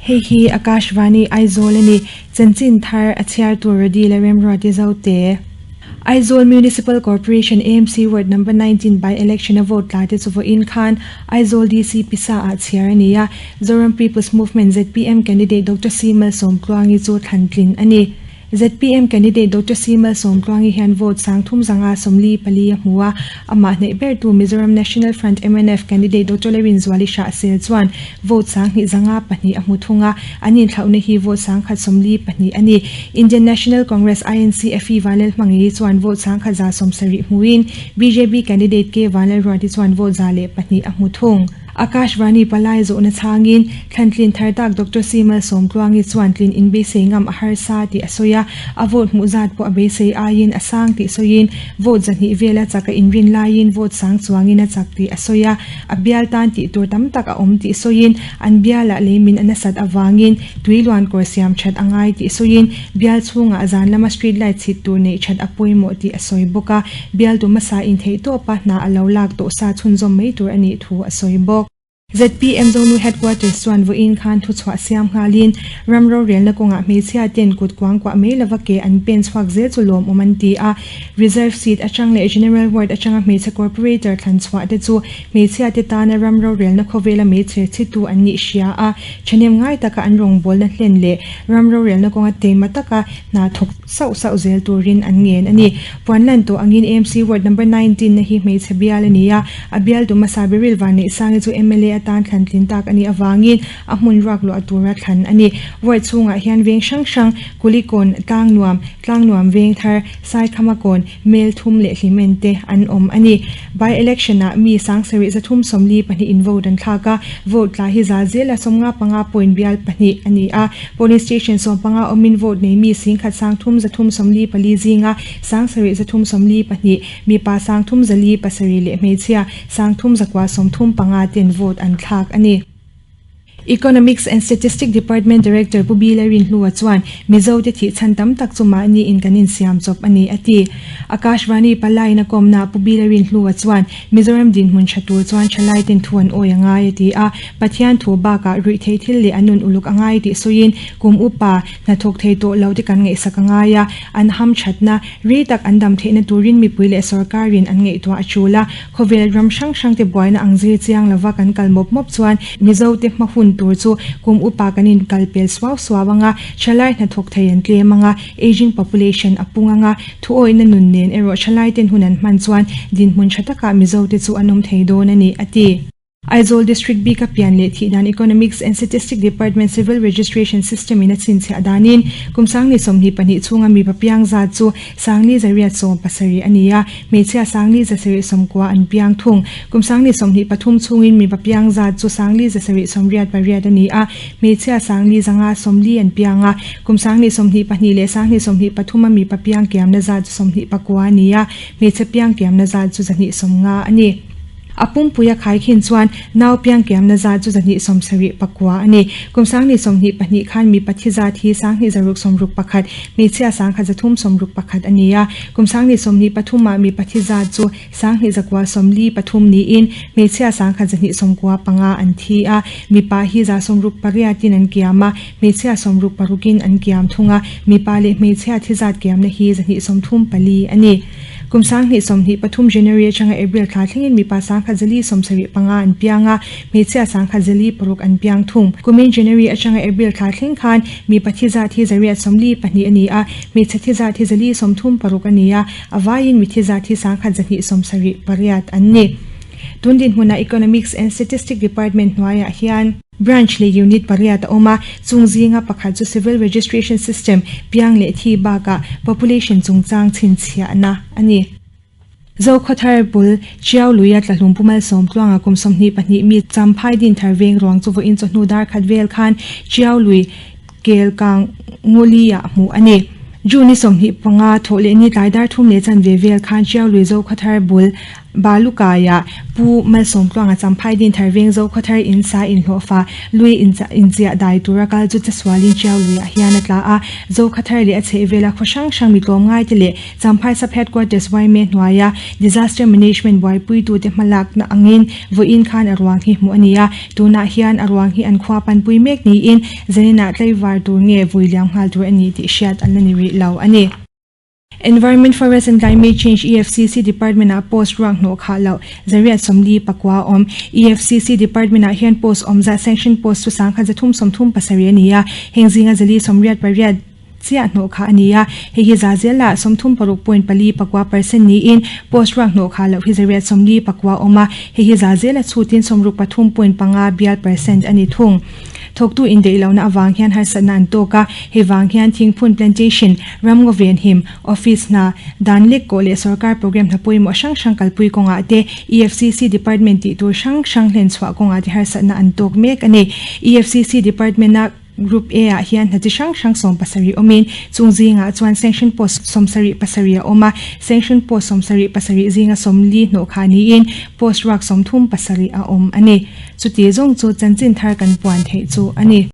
Hei hi Akashvani Aizawl a ni. Chanchin thar a chhiar tur Radi leh Remruati Zote. Aizawl Municipal Corporation, AMC, Ward Number 19 by election a vote tla te chu vawiin khan Aizawl DC pisa ah chhiar a ni a. Zoram People's Movement, zpm, candidate Doctor C Malsawmtluangi chu thlan tlin a ni. Zpm candidate Doctor C Malsawmtluangi hian vote 30 zanga 44 a hmu a, amah hnaih bertu Mizoram National Front, mnf, candidate Doctor Lerinzuali Hrahsel chuan vote 2 zanga pahnih a hmu thung a, an inthlauhna hi vote 142 a ni. Indian National Congress, INC, Effie Vanlalhmangaii chuan vote 170 hmuin bjp candidate K Vanlalruati chuan vote 102 a hmu thung. Akashvani palai zawhna chhangin thlantlin thar tak Doctor C Malsawmtluangi chuan tlin inbeisei ngam a harsa tih a sawi a, a vote hmuh zat pawh a beisei aiin a sang tih sawiin vote 200 vela chak a inrin laiin vote sang chuangin a chak tih a sawi a, a bial tan tih tur tam tak a awm tih sawiin an bialah leimin a nasat avangin tui luan kawr siam that a ngai tih sawiin bial chhungah zan lama street light chhit tur neih that a pawimawh tih a sawi bawk a. Bialtu hmasa intheihtawpa hna a lo lak tawh sa chhunzawm mai tur a nih thu a sawi bawk. Zpm Zonu Headquarters chuan vawiin khan thuchhuah siam nghalin ram rorelna kawngah hmeichhia ten kut kuangkuah mai lova ke an pen chhuak zel chu lawmawm an ti a. Reserve seat atang leh General Ward atanga hmeichhe corporator thlan chhuah te chu hmeichhia te tana ram rorelna khawvela meichher chhitu an nih hria a, thahnem ngai taka an rawngbawlna hlen leh ram rorelna kawnga teima taka hna thawk sauh sauh zel turin an ngen a ni. Puan lan tawh angin AMC Ward Number 19 na hi hmeichhe bial a ni a, a bialtu hmasa Beryl Vanneihsangi chu mla atan thlan tlin tak a nih avangin a hmun ruak luah tura thlan a ni. Ward chhungah hian veng hrang hrang, Kulikawn, Tlangnuam, Tlangnuam Vengthar, Saikhamakawn, Mel thum leh Hlimen te an awm a ni. By election ah mi 7342 in vote an thlak a, vote tla hi za zela 55 point bial pahnih a ni a. Polling station 15 awmin vote nei mi 10 3,344 zinga 7342, mipa 3,407 leh hmeichhia 3,935 ten vote an thlak a ni. Economics and Statistic Department Director Pu Bila Rinhlua chuan Mizo te thih chhan tam tak chu mahni in kan insiam chawp a ni a ti. Akashvani Palai-in a kawmna Pu Bila Rinhlua chuan Mizoram dinhmun tha tur chuan thalai ten thu an awi a ngai a ti a, Pathian thu bakah ruih theih thil leh an nun uluk a ngai tih sawiin kum upa hnathawk thei tawh lo te kan ngaihsak a ngai a, an hamthatna rei tak an dam theihna turin mipui leh sorkarin an ngaihtuah a tul a. Khawvel ram hrang hrang te buaina ang zir chiang lova kan kal mawp mawp chuan Mizo te hma hun tur chu kum upa kan in kal pel suau suau ang a, thalai hnathawk thei an tlem ang a, aging population a pung ang a, thuawihna nun nen erawh thalai ten hun an hman chuan dinhmun tha takah Mizo te chu an awm thei dawn a ni, a ti. Aizawl District bika pian leh thih dan Economics and Statistic Department Civil Registration System in a chhinchhiah danin kum 2022 chhunga mipa piang zat chu 4170 a ni a, hmeichhia 4190 an piang thung. Kum 2023 chhungin mipa piang zat chu 4178 a ni a, hmeichhia 4590 an piang a. Kum 2022 leh 2023 a mipa piang kiamna zat chu 29 a ni a, hmeichhe piang kiamna zat chu 150 a ni. A pumpui a khaikhin chuan nau piang kiamna zat chu 279 a ni. Kum 2022 khan mipa thi zat hi 2661, hmeichhia 1361 a ni a. Kum 2023 ah mipa thi zat chu 2943 niin hmeichhia 1295 an thi a. Mipa hi 68 in an kiam a, hmeichhia 66 in an kiam thung a. Mipa leh hmeichhia thi zat kiamna hi 234 a ni. Kum 2023 January atanga April thla thlengin mipa 1075 an piang a, hmeichhia 1046 an piang thung. Kumin January atanga April thla thleng khan mipa thi zat hi 142 a ni a, hmeichhe thi zat hi 436 a ni a, a vaiin mithi zat hi 1278 an ni. Tun dinhmunah Economics and Statistic Department hnuaiah hian. Branch leh Unit pariat a awm a, chung zinga pakhat chu Civil Registration System, piang leh thi bakah population chungchang chhinchhiahna a ni. Zokhawthar bul Chiau Luia tlahlum Pu Malsawmtluanga kum 22 mi Champhai Dinthar veng ruang chu vawiin chawhnu dar khat vel khan Chiau Lui Kelkang Nguli-ah hmuh a ni. June ni 25 Thawhlehni tlai dar thum leh chanve vel khan Chiaului Zokhawthar bul Balukaiah Pu Malsawmtluanga Champhai Dinthar veng Zokhawthar in sa inhlawhfa lui inchiah dai tura kal chu chesualin Chiauluiah hian a tla a. Zokhawthar leh a chhehvela khaw hrang hrang mi tlawmngaite leh Champhai Sub Headquarters Waime hnuaia Disaster Management buaipuitute hmalakna angin vawiin khan a ruang hi hmuh a ni a. Tunah hian a ruang hi an khua panpui mek niin zaninah tlaivar tur nge vui liam nghal tur a ni tih hriat an la ni rih lo a ni. Environment, Forest and Climate Change, EFCC, Department-ah post ruak hnawh khah loh zariat 40 pakua a awm. EFCC Department-ah hian post awmzah sanction post chu 1,337 a ni a, heng zinga zali 88 chiah hnawh khah a ni a, hei hi za zela 36 point pali pakua percent niin post ruak hnawh khah loh hi zariat 40 pakua a awm a, hei hi za zela chhutin 63 point panga bial percent a ni thung. Thawktu indeih lohna avang hian harsatna an tawk a, hei vang hian thingphun plantation, ramngaw venhim, office hna, dan lek kawh leh sorkar program hna pawimawh hrang hrang kalpui kawngah te, EFCC department tih tur hrang hrang hlen chhuah kawngah te harsatna an tawk mek a ni. EFCC department-a Group A ah hian hna chi hrang hrang 17 awmin chung zingah chuan sanction post 77 a awm a, sanction post 77 zinga 40 hnawh khah niin post ruak 37 a awm a ni. Chuti zawng chu chanchin thar kan puan theih chu a ni.